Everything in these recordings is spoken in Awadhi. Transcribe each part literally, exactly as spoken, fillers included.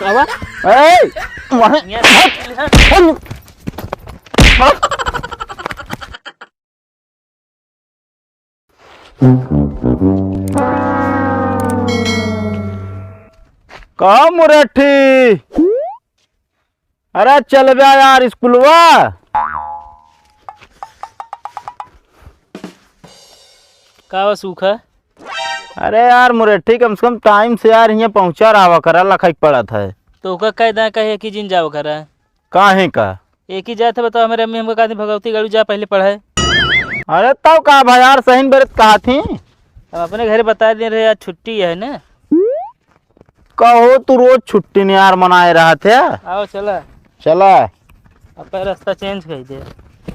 आवा। ए, वहाँ। का मुरठी? अरे चलबे यार स्कूलवा। का बा सूखा? अरे यार मुरठी, कम से कम टाइम से यार हियाँ पहुँचा रहा करा, लखई पड़त है। तो ओका कह दा, कहे कि जिन जाओ करा। काहे का? एक ही जात है, बताओ, हमारे अम्मी हमको कहती, "भगवती गढ़ू जा पहले पढ़े।" अरे तब का भाई यार, सही बरत कहा थी। हम अपने घरे बता दे रहे, आज छुट्टी है ना। कहो तू रोज छुट्टी नहीं यार मनाए रहा थे। आओ चला। चला। अब रास्ता चेंज कर दे।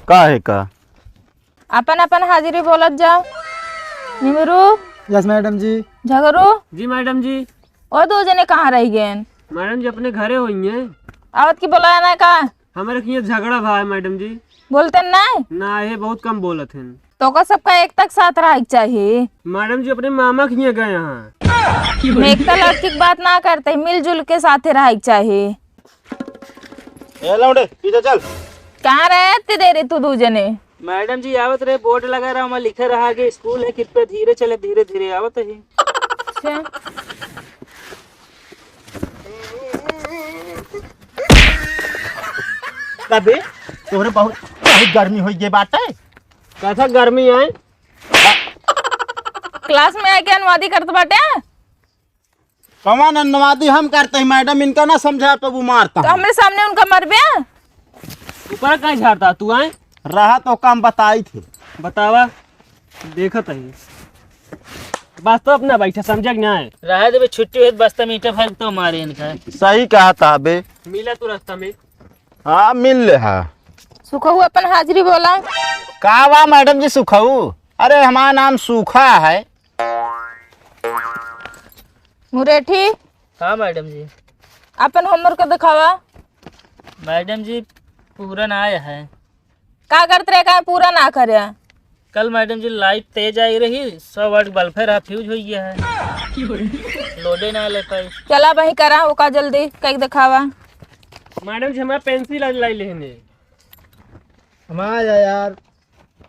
काहे का? अपन अपन हाजिरी बोलत जाओ। निमरू। यस मैडम जी। झगरू। जी मैडम जी। ओ दो जने कहाँ रह गए? मैडम जी अपने घरे होइहैं। आवत की बोलाया ना का? हमारे किए झगड़ा भा है मैडम जी। बोलते नहीं? ना, ये बहुत कम बोलत हैं। तो का सबका एक तक साथ रहे के चाहिए। मैडम जी अपने मामा किए गए हैं। हम एकता लड़की की बात ना करते, मिलजुल के साथे रहे के चाहिए। ए लौंडे, पीछे चल। कहाँ रहे इतनी देरी तू दू जने? मैडम जी आवत रहे, बोर्ड लगा रहा, वहाँ लिखे रहा कि स्कूल है, कृपया धीरे चले, धीरे धीरे आवत है। अच्छा। कबे तोहरे बहुत, बहुत गर्मी होइ गई बाटे। कैसा गर्मी है? क्लास में आके अनुवादी करत बाटे। कौन अनुवादी हम करते हैं मैडम, इनका ना समझा पे वो मारता तो हूँ। हमरे सामने उनका मरबे? ऊपर का झाड़ता तू आए? रहा तो काम बताई थे। बतावा, देखत है। बस तो अपना बैठा, समझे कि ना है? रहा देबे, छुट्टी होत बस्ता मीठा फल तो मारे इनका। सही कहा था बे। मिला तू रास्ता में। हाँ, मिल ले हा। सुखऊ अपन हाजिरी बोला। का बा मैडम जी सुखऊ? अरे हमारा नाम सूखा है। मुरेठी। हाँ मैडम जी। अपन होमवर्क दिखावा। मैडम जी, पूरा ना आया है। का करत रहे, का पूरा ना करे? कल मैडम जी लाइट तेज आई रही, सौ वाट बल्ब रहा, फ्यूज हो गया है। लोडे ना ले पाई। चला वही करा, ओका जल्दी कई दिखावा। मैडम जी, हमारा पेंसिल आज लाई लेने। हमारा यार।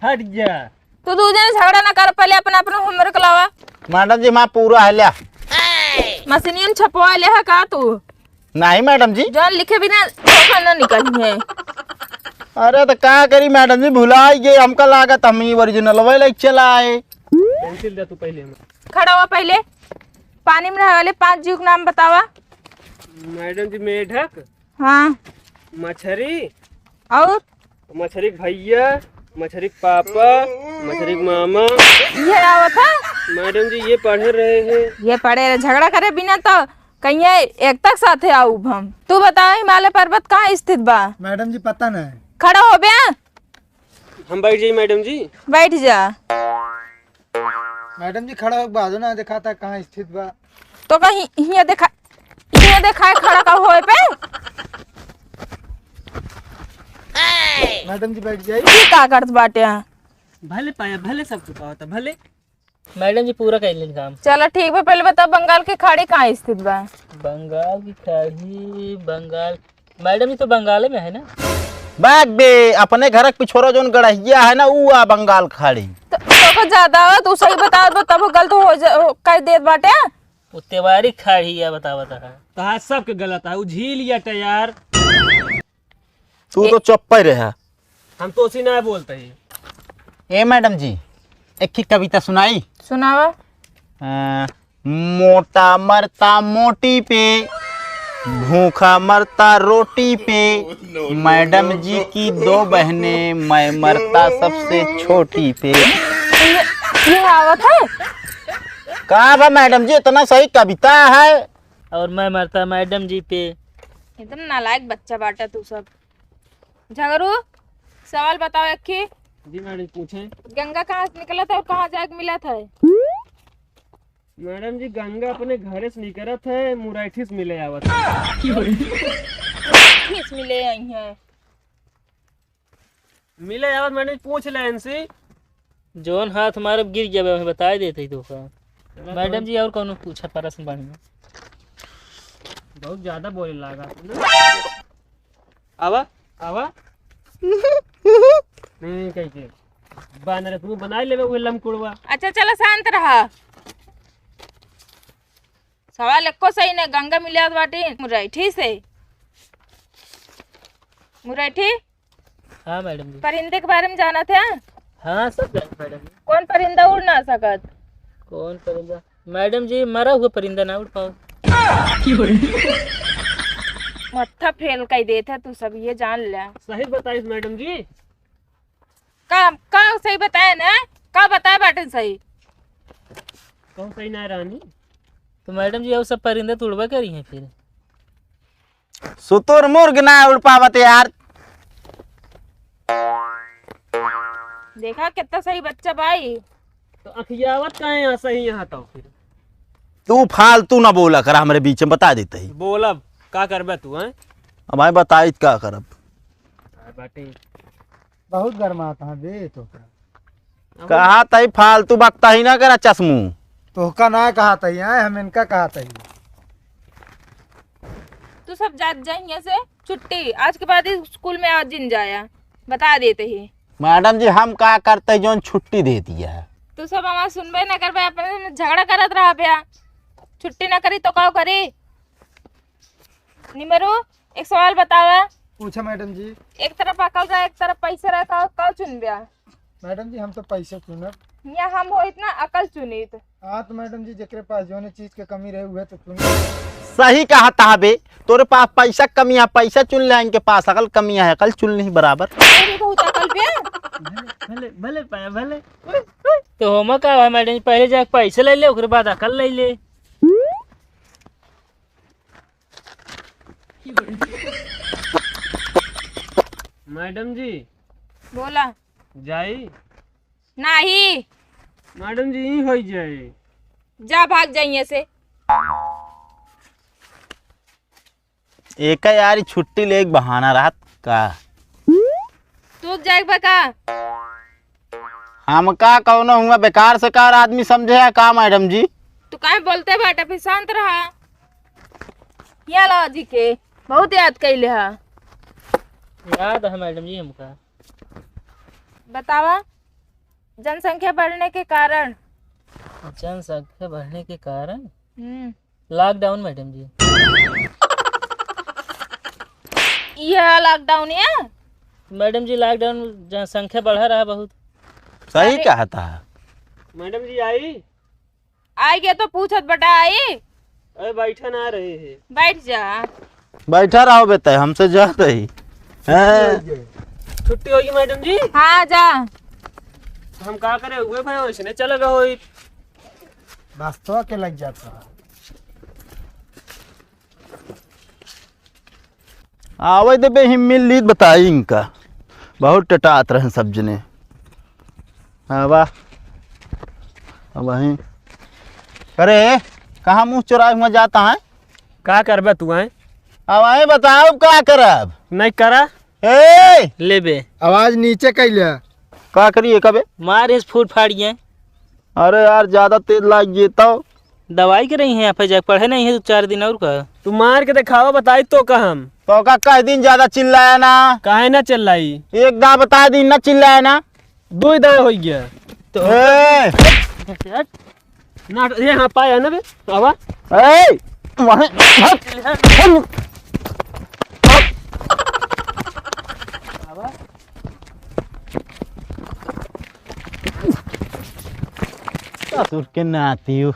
हट जा। तू दू जने झगड़ा ना कर, पहले अपना, अपना होमवर्क लावा। मैडम जी, हमारा पूरा है, ल्या। मशीनियन छपवा ले है का तू? नहीं मैडम जी। जौन लिखे बिना धोखा ना निकली है। अरे तो का करी मैडम जी, भुलाई गए, हमका लागत हम ही ओरिजिनल वे ले चला आए। पेंसिल दे तू पहले हम। खड़ा हुआ पहले, पानी में रहे वाले पांच जीव के नाम बतावा। मैडम जी, मेढक। हाँ। मछरी। और? मछरी के भैया, मछरी के पापा, मछरी के मामा। ये आवत है? मैडम जी, ये पढ़े रहे हैं। ये पढ़े रहे, झगड़ा करे बिना तो कहिए एक तक साथे आऊब हम। तू बताओ, हिमालय पर्वत कहाँ स्थित बा? मैडम जी, पता नहीं। खड़ा हो बे। हम बैठ जाई मैडम जी। बैठ जा। मैडम जी, खड़ा होके बाजो ना, देखा था कहाँ स्थित बा। तो कहीं हियाँ देखा, हियाँ देखाए खड़ा का होए पे? मैडम जी, बैठ जाई। ये का करत बाटे? भले पाया, भले सब चुका होता, भले। मैडम जी, पूरा कर लेन काम। चला ठीक बा, पहले बताओ, बंगाल की खाड़ी कहाँ स्थित बा? बंगाल की खाड़ी, बंगाल, मैडम जी तो बंगाले में है ना? बाग बे, अपने घर के पिछोरा जौन गड़हिया है ना, ऊ आ बंगाल खाड़ी। तो, तो को ज्यादा हो, तू सही बतावत बा, तब गलत हो जा, हो, कर देत बाटे। वो तेवारी खाड़ी है, बतावत है। तहार सबके गलत है, ऊ झील या टे यार। तू ए- तो चुप्पे रहा। हम तो उसी ना बोलते ही। ए मैडम जी, एक ही कविता सुनाई। सुनावा। अ, मोटा मरता मोटी पे, भूखा मरता रोटी पे। मैडम जी की दो बहनें, मैं मरता सबसे छोटी पे। ये, ये आवत है? का बा मैडम जी, इतना सही कविता है। और मैं मरता मैडम जी पे। इतना नालायक बच्चा बाटा तू सब। झगरू, सवाल बताओ एक ही। जी मैडम, पूछें। गंगा कहाँ से निकलत है और कहाँ जाके मिलत है? मैडम जी, गंगा अपने घरे से निकलत है, मुरैठी से मिले आवत है। मुरैठी से मिले आई हैं। मिले आवत मैडम जी, पूछ ले इनसे। जौन हाथ मारब गिर जाबे, हमें बताए देते ही धोखा। चलो मैडम तो। जी, और कौनो पूछा प्रश्न बढ़िया? बहुत ज्यादा बोले लागा तू ना। आवा, आवा। नहीं, नहीं, कही के। बानर तू बनाई लेबे उहे लमकुड़वा। अच्छा, चला, शांत रहा। सवाल एको सही नहीं, गंगा मिलावत बाटी मुरैठी से। मुरैठी? हाँ मैडम जी। परिंदे के बारे में जानत है? हाँ, सब जानत मैडम जी। कौन परिंदा उड़ ना सकत? कौन परिंदा? मैडम जी, मरा हुआ परिंदा ना उड़ पाओ। मत्था फेल कई देत है तू सब, ये जान ले। सही बताइस मैडम जी। का, का सही बताए ना? का बताए बाटे सही? कौन सही ना रानी? तो मैडम जी, वो सब परिंदे तो उड़बे करी हैं फिर। सुतुरमुर्ग ना उड़ पावत यार। देखा कितना सही बच्चा भाई। तो अखियावत काहे यहाँ सही यहाँ तो फिर? तू फालतू ना बोला कर हमरे बीच में, बता देते ही। बोलब, का करबे तू, हैं? अब मैं बताई का करब। आ, बाटे। बहुत गरमात है बे तो का। अब कहा तई फालतू बकता ही ना करा चश्मू। तोहका ना कहा तई, हैं, हम इनका कहा तई। तू सब जात जा हियां से, छुट्टी। आज के बाद इस स्कूल में आज जिन जाया, बता देते ही। मैडम जी, हम का करते जौन छुट्टी दे दिया है। तू सब हमार सुनबे ना करबे, अपने में झगड़ा करत रहा बे। छुट्टी ना करी तो का करी? निमरू, एक सवाल बतावा। पूछा मैडम जी। एक तरफ अकल रहा, एक तरफ पैसा रहा, का, का चुनब्या? मैडम जी, हम तो पैसा चुनब। या हम हो इतना अकल चुनित। हाँ तो मैडम जी, जेकरे पास जौने चीज के कमी रहे, उहे तो चुने। सही कहा तहा बे, तोरे पास पैसा कमी है, पैसा चुन ले, इनके पास अकल कमी है, अकल चुन ली बराबर। अरे बहुत अकल बे। भले, भले पाया, भले। तो होमा का है मैडम जी, पहले जाके पैसा ले ले, ओकरे बाद अकल ले ले। मैडम जी। बोला। जाई? नाही। मैडम जी, ई होई जाए। जा, भाग जाइए से। एका यार, ई छुट्टी ले एक बहाना रहत का? तू जाए बा का? हमका कौनो हुआ बेकार से कार आदमी समझे है का मैडम जी? तू काहे बोलते बाटे, फिर शांत रहा। यहाँ लावा जी के, बहुत याद कैले हा। याद है मैडम जी हमका। बतावा, जनसंख्या बढ़ने के कारण। जनसंख्या बढ़ने के कारण? हम्म। लॉकडाउन मैडम जी। यह लॉकडाउन है? मैडम जी, लॉकडाउन जनसंख्या बढ़ा रहा बहुत। सही अरे। कहा था। मैडम जी आई? आई के तो पूछत बटा आई। अरे बैठा ना रहे हैं। बैठ जा। बैठा रहो बेटा, हमसे जात ही। हैं? छुट्टी होगी मैडम जी? हाँ, जा। हम का करे, उहे भाई वैसे नहीं चला गया होई। बस तो के लग जाता। आवे देबे ही मिल लीत बताई इनका। बहुत टटात रहे सब जने। हाँ, वाह। अब वहीं। अरे, कहाँ मुँह चुराए हुआ जाता है? का करबे तू, हैं? अब वहीं बताओ, का करब? नहीं करा। ए! लेबे। आवाज नीचे कैले। का करिए कबे? मार इस फूट फाड़िए। अरे यार, ज्यादा तेज लाग गए तो। दवाई के रही है, आप जाके पढ़े नहीं है दो चार दिन और का। तू मार के दिखावा, बताई तो का हम। तो का कह दिन ज्यादा चिल्लाया ना। काहे ना चिल्लाई? एक दाव बता दिन ना चिल्लाया ना। दो ही दाव हो गया। तो ए! हट। ना, ये हाँ पाया ना बे, आवा। ए! वहीं, हट। आवा। ससुर के नाती हो।